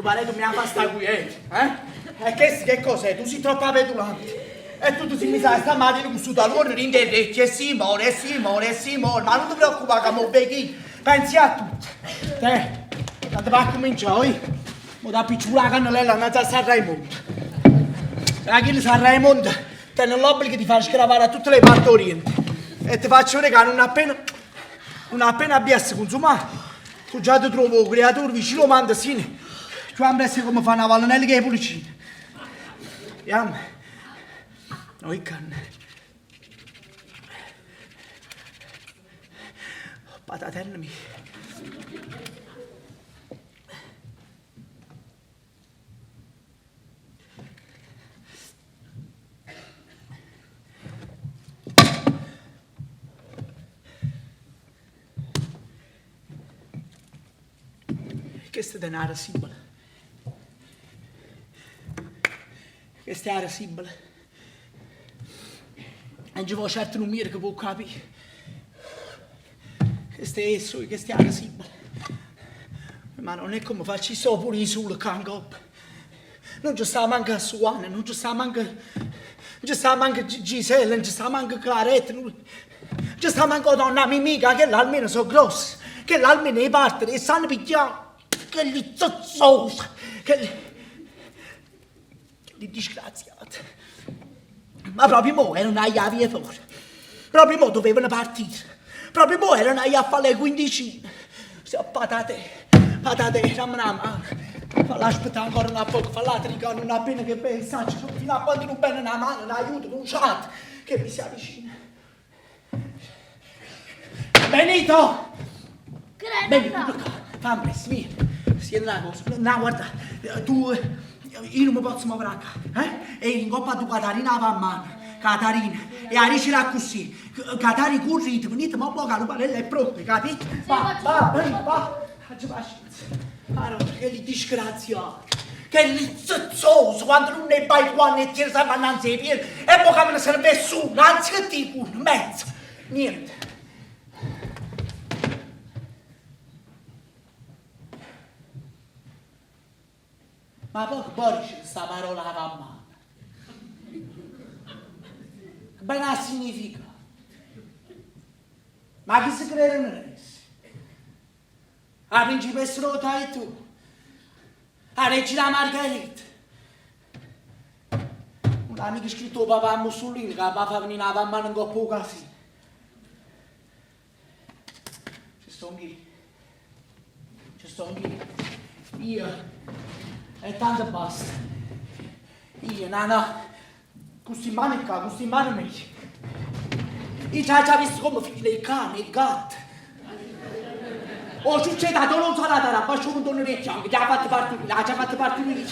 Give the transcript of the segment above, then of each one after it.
Luparè tu mi 'a fa sta quiete, eh? E chesto che cos'è? Tu si troppo petulante. E tu ti si misa stammatina cu stu taluorno dint' 'e recchie e si more, e si more, e si more. Ma nun te preoccupà ca m' 'o veco io. Penso io a tutto. Te, tanto pe accumincià, oi, mo t'appiccio pure 'a cannelella annanze a San Raimondo. E chillo San Raimondo tene l'obbligo di far sgravare a tutte le partorienti. E te faccio vedè ca nun appena, nun appena abbia a se consumà, tu già te truove 'o criaturo vicino 'o mantesino, cchiù ampressa 'e comme fa na vallenella cu 'e pulicine. Jamme. Oi canne. Pataterno mio. Chesta è n'ara simbolo. Chesta è 'ara simbolo. E nce vo' certo nu miereco p' 'o capì. Chesta è essa, chesta è 'ara simbolo. Ma non è come faccio, io sto pure io sulo ccà 'ncoppa. Nun ce sta manco a Suanna, nun ce sta manco, nun ce sta manco Gisella, nun ce sta manco Claretta, nun ce sta manco donna Mimì, ca chelle almeno so' grosse, chelle almeno 'e partere 'e sanno piglià, chelli zozzose, chelli, chelli disgraziate. Ma proprio mo erano 'a ji 'a via 'e fora, proprio mo dovevano partire, proprio mo erano 'a ji a fa le quindicine. Patate, patate, damme na mano, falla aspettà ancora na poco, falla tricà nun appena che vene, saccio fino a quando nun vene na mano, n'aiuto, nu ciato che mi si avvicina. Benito! Benito, tu ccà, fa ampressa, vieni. Siente na cosa, no, guarda, tu, io nun me pozzo movere 'a ccà, eh? E 'ncoppa addu Catarina 'a vammana, Catarina, e 'a dicere accussì, Catari currite, venite mo mo ca 'a lupanella è pronta, capito? Va, va, Benito, va, aggia pacienza. Maronna, chelli disgraziate, chelli zezzose, quando nun 'e vai truvanno 'e tiene sempe annanze 'e piede, e mo ca me ne servesse uno, anzi che dico uno, mezzo, niente. Ma poi che vo' dicere sta parola 'a vammana? Che bene a significà? Ma chi se credono d'essere? 'A principessa d' 'o Taitù, 'a regina Margherita. Nun l'ha mica scritto 'o papà a Mussulini ca va fa venì na vammana 'ncopp' 'o casino. Ce stongo io. Ce stongo io. Io. E tanto basta. Io, no, no. Cu sti mane ccà, cu sti mane meje. Io già già visto comme figlio 'e cane, 'e gatte. O ciuccio 'e Tatò non salataro abbascio 'o puntone d' 'e chianche, già ha fatto parturì, ha già fatto parturì.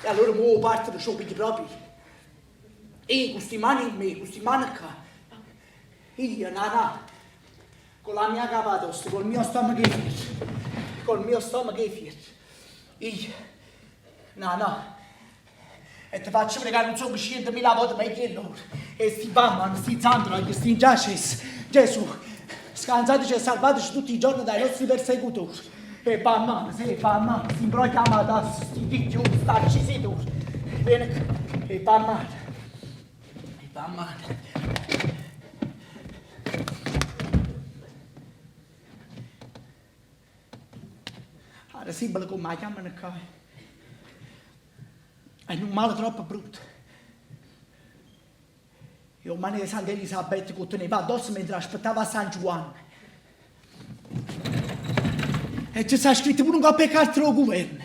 E allora mo 'o parto c' 'o piglio proprio io. Io cu sti mane in me, cu sti mane ccà. Io, Natà, con la mia capa tosta, col mio stomaco 'e fierro, col mio stomaco 'e fierro, io, Nanà, e te faccio vedè ca nun songo cientomila vote meglio 'e loro, 'e sti bamman, sti zandroglie, sti ngiacess, Gesù, scanzateci e salvateci tutti i giorni dai nostri persecutori, 'e bamman, sì, 'e bamman, sti imbrogli 'a matasse, sti picchioni, st'accisitori, vieni ccà, 'e bamman. E va male. Ara simbolo comme 'a chiammano ccà. È nu male troppo brutto. E 'o male 'e Santa Elisabetta che 'o teneva addosso mentre aspettava a San Giuanne. E ce sta scritto pure 'ncopp' 'e carte d' 'o guverno.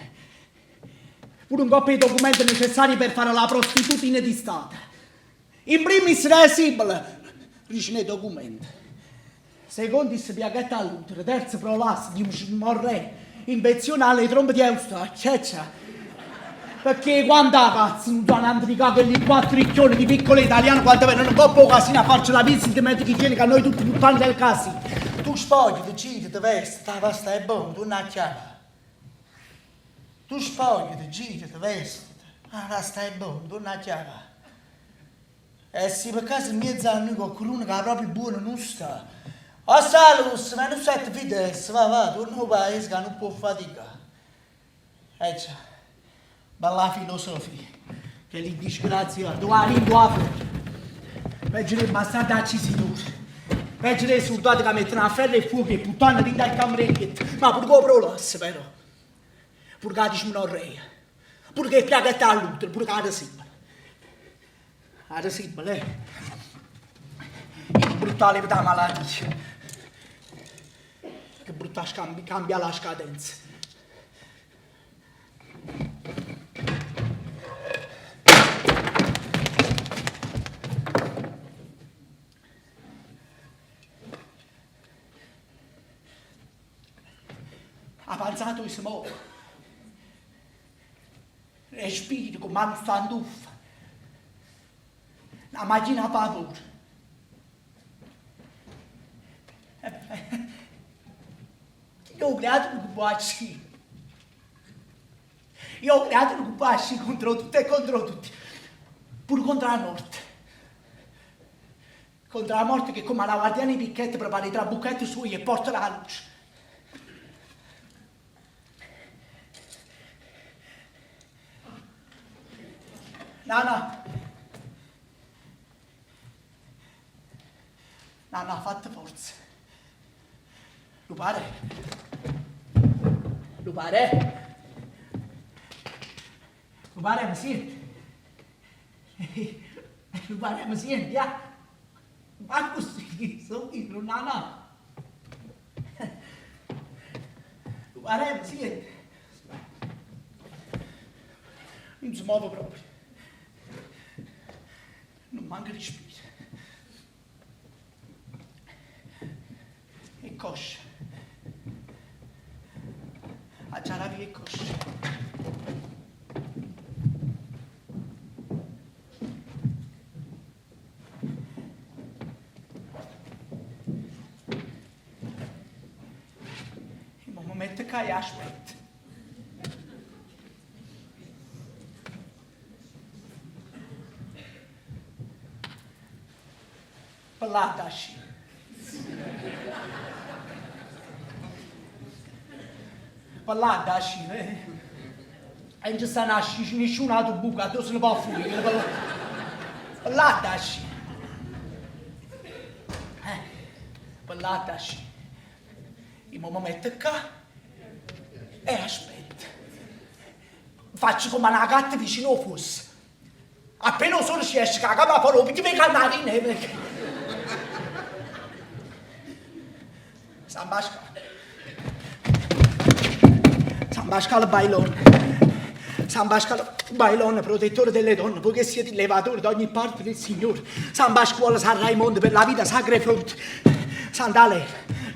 Pure 'ncopp' 'e documente necessari per fare la prostitutine di Stato. In primis re simbole, diceno 'e documente. Secondis piaghetta all'utero, terzo prolasso, morrè, infezione alle trombe di Eustachio, eccetera. Pecché quanta cazzo nun sanno antricà chelli quattro ricchioni di piccolo italiano quando veneno 'ncopp' 'o casino a farci la visita medica igienica a noi tutti puttane del casino. Tu spogli, ti giri, ti vesti, 'a pasta è bona, torna a chiamà. Tu spogliati, girati, vestiti, 'a pasta è bona, torna a chiamà. E si pe caso 'mmiez'a nuje quaccuruno ca proprio buono nun sta. O salus, ma nun sette fides, va va, tuorn' 'o paese ca nun può faticà. Eh già, bella filosofia, chelli disgraziate, o 'a dinto o 'a fore. Peggio d' 'e bastarde accisitore, peggio d' 'e surdate ca mettono a ferro e fuoco 'e puttane dint' 'e cammere 'e lietto, ma pure cu 'o prolasso però, pure cu 'a dismenorrea, pure cu 'e piaghette all'utero, pure cu 'a resibbele. 'A resibbele è brutta 'a levata 'a malatia. Che brutta a cambia la scadenza. 'A panza toja se move. Respira comm' 'a nu stantuffo. Na machina a vapore. Io 'o creaturo che vò ascì. Io 'o creaturo che vò ascì contro tutto e contro tutti. Pure contro 'a morte. Contro 'a morte che comm' 'a na guardiana 'e picchetto prepara 'e trabucchette suoje e porta 'a luce. Nana. Nana, fatte forza. Lupare. Lupare. Lupare, mi sienti? Lupare, mi sienti, ja? Ma accussì, so' io, Nana. Lupare, mi sienti? Nun se move proprio. Nun manco respira. 'E cosce. Aggia arapì 'e cosce. E mo me metto ccà e aspetto. Pe ll'ata ascì. Pe ll'ata ascì. E nce sta na nisciun ato buco addò se ne po' fuì. Pe ll'ata ascì. Pe ll'ata ascì. Io mo me metto ccà e aspetto. Faccio comme a na gatta vicino 'o fuosso. Appena 'o sole ci esce cu 'a capa 'a fora 'o piglio p' 'e cannarine e. San Pasquale. San Pasquale Bailon. San Pasquale Bailon, protettore delle donne, voi che siete il levatore d'ogni parte del Signore. San Pasquale, San Raimondo, per la vita sacra e fronte. Sant'Alena,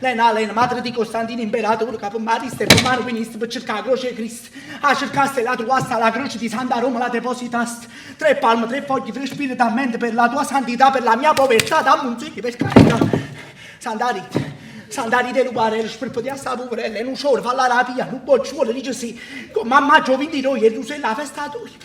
Lena Lena, madre di Costantino imperatore, ca pe mariste e pe mano veniste pe cercà 'a croce 'e Cristo. 'A cercaste e la truvaste alla croce di Santa Roma la depositaste. Tre palme, tre foglie, tre spiriti a mente per la tua santità, per la mia povertà, damme un segno per carità. Santa Rita, Santa Rita 'e Luparella, sperpetia sta puverella, è nu ciore, falla rapì, nu bocciuolo, dice sì, comme a maggio 'o 22 e Rusella 'a festa toja.